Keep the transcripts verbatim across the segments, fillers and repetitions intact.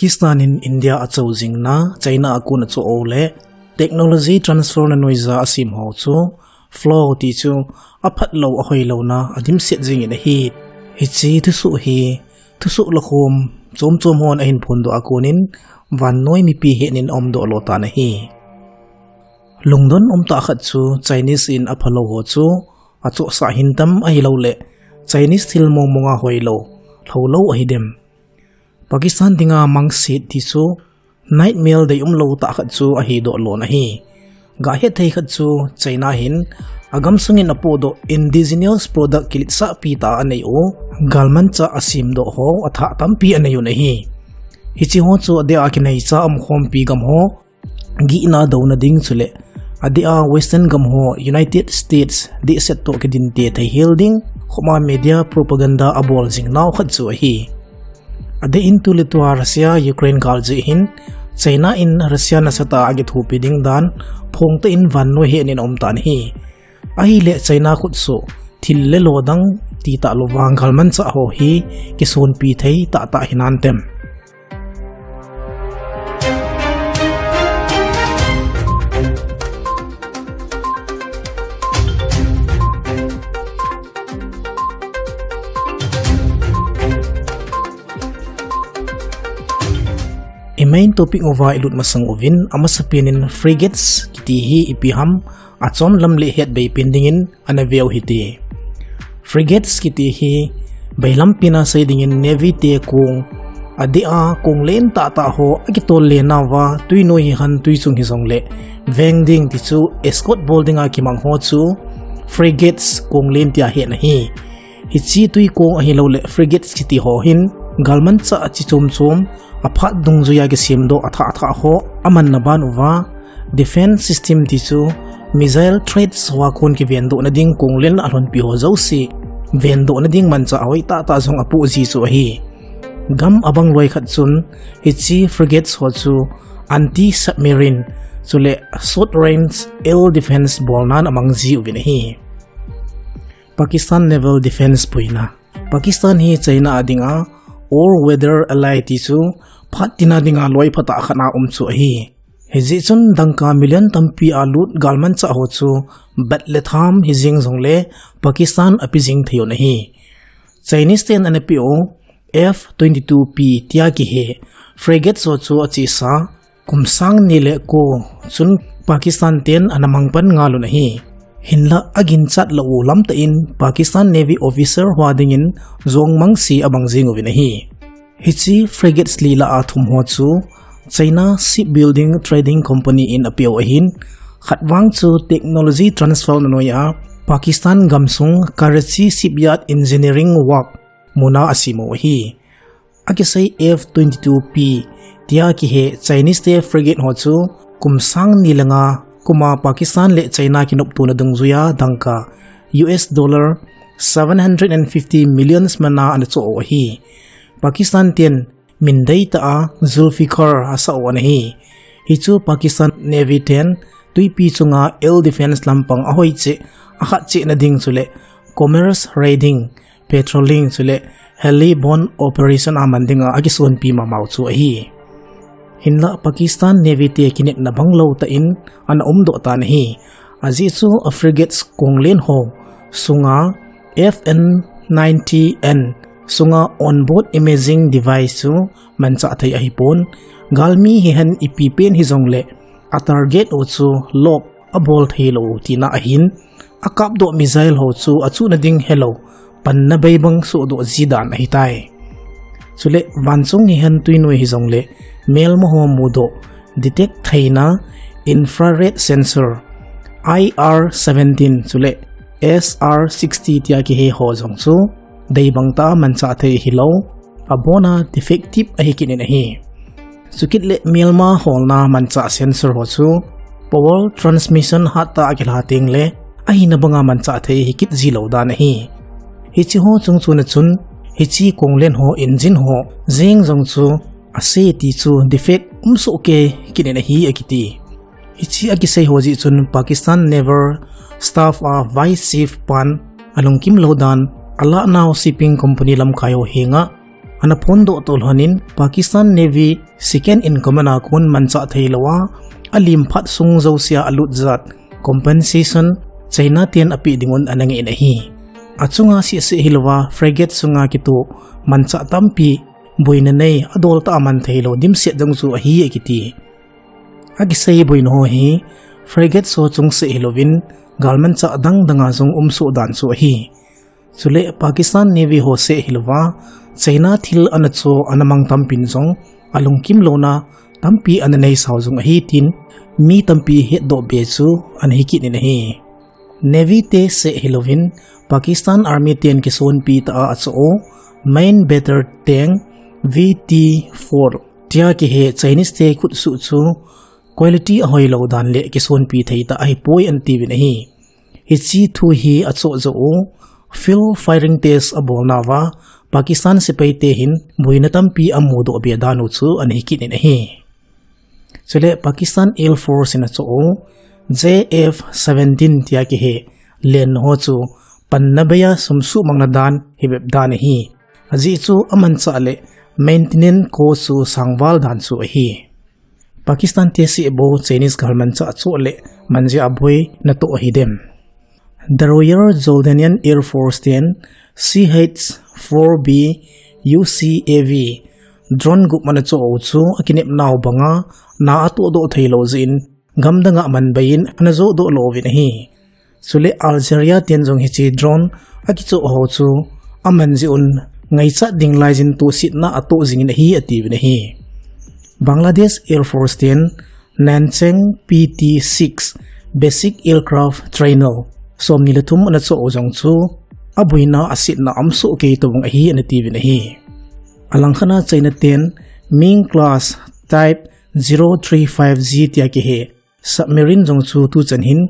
Pakistan in India a chou jingna China a kon a cho o le technology transfer na noiya a sim ho chu flaw ti chu a phat lo a hoi lo na a dimset jing in ahi. Hichi thusuh hi thusuh la khom chom chom hon a hin phun do a kon in vannoi mipi he nin om do lo ta na hi. Lungdon um ta khat chu Chinese in a phalo ho chu a cho sa hin tam a hi lo le Chinese thil mong mong a hoi lo, hlo lo a hi dem. Pakistan dinga mangsit ti chu nightmare dei um lo ta khat chu a hi do lo na hi. Ga het thei khat chu China hin a gam sungin a po do indigenous product kilit sa pi ta a nei u galman cha a sim do ho a tha tampi a nei u na hi. Hichi ho chu a de a kinei cha am khom pi gam ho gihna do na ding chu le a de a Western gam ho United States de set to kidin te thei hel ding khoma media propaganda a bol jing nau khat chu a hi. A de in tu le tua Russia Ukraine gal ji hin China in Russia na sata a kithupi ding dan phong te in vannoi he nin om ta na hi. A hi le China khut su thil le lo dang ti ta lo vang galman cha ho hi kisun pi thei ta ta hi nan tem. I main topic uva i lut masang uvin a masa pen in frigates kiti hi ipi ham a chom lam le het bei pen ding in ana veu hi ti. Frigates kiti hi bailam pi na sei ding in navy te kong a de a kong len ta ta ho a kitol le na va tui noi hi han tui chung hi zong le veng ding ti chu escort bol ding a kimang ho chu frigates kong len ti a he na hi. Hichi tui kong a hi lo le frigates kiti ho hin galman cha a chi chom chom a phat dung zui a kisim do a tha tha ho a man na ban uva defense system ti chu missile threats ho a kon ki ven do na ding kong len a lon pi ho zo si ven do na ding man cha hoi ta ta zong a pu ji chu a hi. Gam a bang loi khat chun hichi frigates ho chu anti submarine chu le short range air defense bol nan a mang ji uvin a hi. Pakistan Naval Defense puina. Pakistan hi China a ding a all weather ally ti chu phat tina ding a loi phat a khat na um chu a hi. Hi ji chun dangka million tampi a lut galman cha ho chu bat le tham hi jing zong le Pakistan a pi jing thei u na hi. Chinese ten ana pi u F twenty two P tia ki he frigate ho chu a chi sa kum sang ni le ko chun Pakistan ten ana mang pan nga lun a hi. Hinla a gin chat lo u lam ta in Pakistan Navy officer hua ding in zong mang si a bang jing uvin a hi. Hichi frigates li la a thum ho chu China Shipbuilding Trading Company in a piau a hin khat vang chu technology transfer na noi a Pakistan gam sung Karachi Shipyard Engineering Work muna a si mo a hi. A kisei F twenty two P tia ki he Chinese te frigate ho chu kum sang ni le nga kuma Pakistan le China ki nop tu na dung zui a dangka U S dollar seven hundred and fifty millions mana ana cho a hi. Pakistan ten min dei ta a Zulfikar a sa u ana hi. Hi chu Pakistan Navy ten tuipi chunga air defense lampang a hoi che a khat che na ding chu le commerce raiding, patrolling chu le heli borne operation a man ding a a kisun pi ma mau chu a hi. Hinla Pakistan Navy te kinek na bang lo ta in ana um do ta na hi. A ji chu a frigates kong len ho sunga F N ninety N sunga onboard imaging device chu man cha thei a hi pon. Galmi hi han ipi pen hi zong le a target u chu lok a bol thei lo ti na a hin a kap do missile ho chu a chu na ding he lo pan na bei bang so do ji dan a hi tai. Chu le van chung hi han tui noi hi zong le mel mo ho mu do detect thei na infrared sensor I R seventeen chu le S R sixty tia ki he ho zong chu dei bang ta man cha thei hi lo, a bona defective a hi kit in a hi. Chu kit le mel ma hol na man cha sensor ho chu power transmission hat ta a ki la teng le a hi na banga man cha thei hi kit ji lo dan a hi. Hichi ho chung chu na chun hichi kong len ho engine ho zing zong chu a se ti chu defect um so ke kit in a hi a ki ti. Hichi a kisei ho ji chun Pakistan Naval Staff a Vice Chief pan a lungkim lo dan a la nau shipping company lam kai ho hinga Ana phondoh toh lhonin Pakistan Navy second in command a kon manchah theilouva, alim phat sung jousea alut jat compensation China ten apeh dingun ana ngeh in ahi. Achunga sehseh hilouva frigate sunga kitoh manchah tampi boina nei adol tah a man theilou dimset jong chu ahi akiti. Akisei boina ho hi frigate ho chung seh hilouvin galmanchah dang danga jong umsoh dan chu ahi. Chule Pakistan Navy ho seh hilouva China thil ana cho ana mang tampin jong alungkim louna tampi ana neisau jong ahi tin mi tampi hetdoh be chu ana hikit in ahi. Navy te seh hilouvin Pakistan Army ten kisonpi tah a achoh u main battle tank V T four tia kihe Chinese te khutsuh chu quality ahoilou dan le kisonpi thei tah ahipoi atiuvin ahi. Hiche thu hi achoh jou u field firing test abolnauva Pakistan sepai te hin boina tampi amudoh be dan u chu ana hikit in ahi. Chule Pakistan Air Force in achoh u J F seventeen tia kihe len ho chu panna beia sum suhmangna dan hibep dan ahi. Ajeh chu amanchah le maintenance cost chu sangval dan chu ahi. Pakistan te seh bou Chinese galmanchah achoh le man jeh a boina toh ahidem? The Royal Jordanian Air Force ten C H four B U C A V drone gup ana choh u chu akinepnau banga na atohdoh theilou jeh in gamdanga man beiyin ana johdoh louvin ahi. Chule Algeria ten jong hiche drone akichoh ho chu aman jeh un ngaichat ding laijin tohsetna atoh jingin ahi atiuvin ahi. Bangladesh Air Force ten Nansang P T six Basic Aircraft Trainer somni le thum ana choh u jong chu aboina asetna umsoh kei tobang ahi ana tiuvin ahi. Alangkhat a China ten Ming class type zero three five G tia kihe submarine jong chu tuchan hin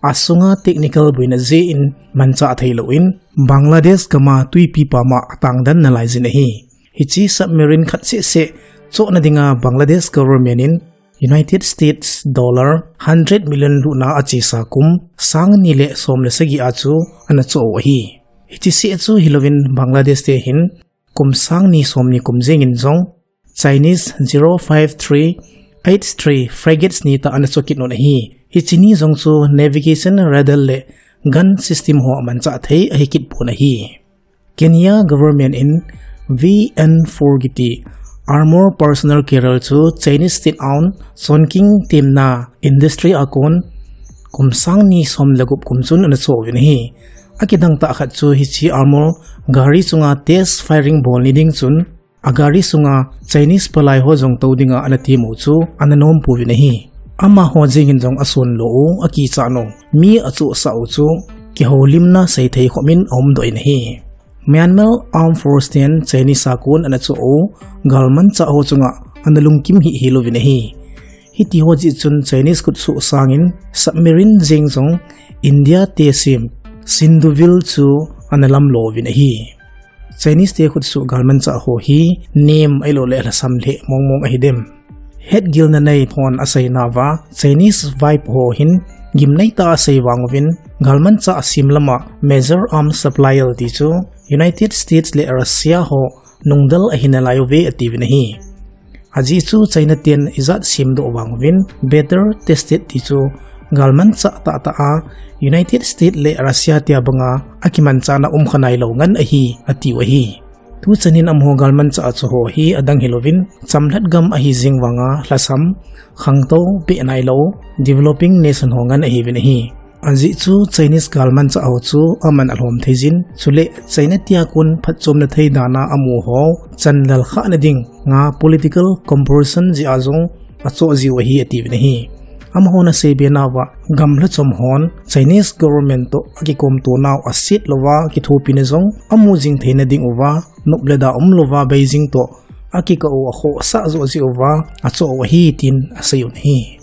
asunga technical boina jeh in manchah theilouvin Bangladesh gama twipi pama atangdan nalaijin ahi. Hiche submarine khat sehseh chohna dinga Bangladesh government in United States dollar hundred million lutna achesa kum sangni le som le sagi a chu ana choh u ahi. Hiche seh chu hilouvin Bangladesh te hin kum sangni somni kum jengin jong Chinese zero five three H three frigates ni tah ana choh kit un ahi. Hiche ni jong chu navigation radar le gun system ho amanchah thei ahikit pon ahi. Kenya government in V N four kiti armor personnel carrier chu Chinese state owned Chongqing temna industry a kon kum sangni som le gup kum chun ana choh uvin ahi. Akidang tah khat chu hiche armor gari chunga test firing bol ni ding chun agari sunga Chinese palai ho jong tou dinga ana temu chu ana nompouvin ahi. Amaho jengin jong asunlou u, akichat u, mi achohsah u chu kihoulimna seithei khomin aumdoh in ahi. Myanmar Armed Force ten Chinese a kon ana choh u galmanchah ho chunga ana lungkim hih hilouvin ahi. Hitiho jeh chun Chinese khutsoh sangin submarine jeng jong India te sem Sindhuville chu ana lamlo uvin ahi. Chinese te khutsoh galmanchah ho hi nem ahiloule lhasam lheh mongmong ahidem? Hetgilna nei hon aseinauva Chinese vibe ho hin gimneitah a asei vang uvin galmanchah asem lama major arms supplier ti chu United States le Russia ho nungdel ahinalai uve atiuvin ahi. Ajeh chu China ten ijat semdoh vang uvin battle tested ti chu galmanchah tahtah a United States le Russia tia banga akimanchahna umkha nailou ngen ahi atiu ahi. Tuchan hin amaho galmanchah achoh ho hi adang hilouvin chamlhat gam ahijeng vanga lhasam, khangtou, peh nailou developing nation ho ngen ahiuvin ahi. Ajeh chu Chinese galmanchah ho chu aman alhom theijin, chule China tia kon phatchomna thei dana amu ho chanlal khahna dinga political composition jeh a jong achoh jiu ahi atiuvin ahi. Amahon aseibe nauva gamlhachom hon Chinese government toh akikomto nau aset louva kithopina jong amu jing theina dinguva nop le da umlouva Beijing toh akikah u akhohsah joh jeh uva achoh u ahi tin aseiun ahi.